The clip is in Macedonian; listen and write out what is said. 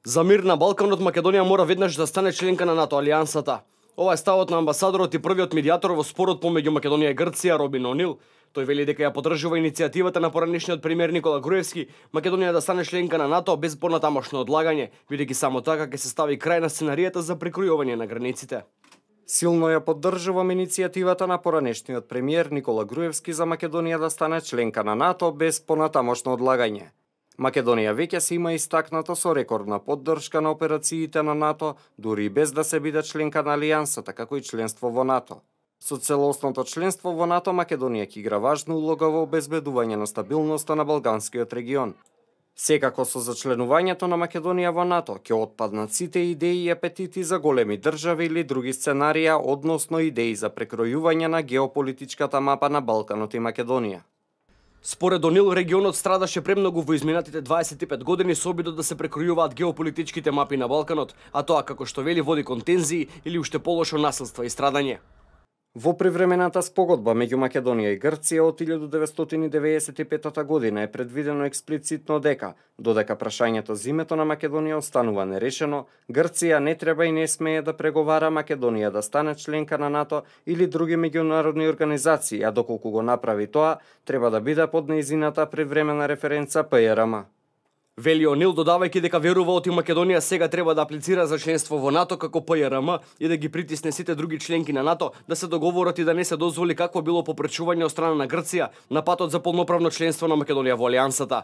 За мир на Балканот, Македонија мора веднаш да стане членка на НАТО алијансата. Ова е ставот на амбасадорот и првиот медијатор во спорот помеѓу Македонија и Грција, Робин Онил. Тој вели дека ја поддржува иницијативата на поранешниот премиер Никола Груевски Македонија да стане членка на НАТО без понатамошно одлагање, бидејќи само така ќе се стави крај на сценаријата за прекројување на границите. Силно ја поддржувам иницијативата на поранешниот премиер Никола Груевски за Македонија да стане членка на НАТО без понатамошно одлагање. Македонија веќе се има истакнато со рекордна поддршка на операциите на НАТО, дури и без да се биде членка на алијансата, како и членство во НАТО. Со целосното членство во НАТО, Македонија ќе игра важна улога во обезбедување на стабилноста на Балканскиот регион. Секако со зачленувањето на Македонија во НАТО ќе отпаднат сите идеи и апетити за големи држави или други сценарија, односно идеи за прекројување на геополитичката мапа на Балканот и Македонија. Според Онил, регионот страдаше премногу во изминатите 25 години со обидот да се прекројуваат геополитичките мапи на Балканот, а тоа, како што вели, води кон тензии или уште полошо насилства и страдање. Во привремената спогодба меѓу Македонија и Грција од 1995 година е предвидено експлицитно дека, додека прашањето за името на Македонија останува нерешено, Грција не треба и не смее да преговара Македонија да стане членка на НАТО или други меѓународни организации, а доколку го направи тоа, треба да биде под нејзината привремена референца ПРМ. Вели Онил, додавајќи дека верува оти Македонија сега треба да аплицира за членство во НАТО како ПРМ и да ги притисне сите други членки на НАТО да се договорат и да не се дозволи какво било попречување од страна на Грција на патот за полноправно членство на Македонија во алијансата.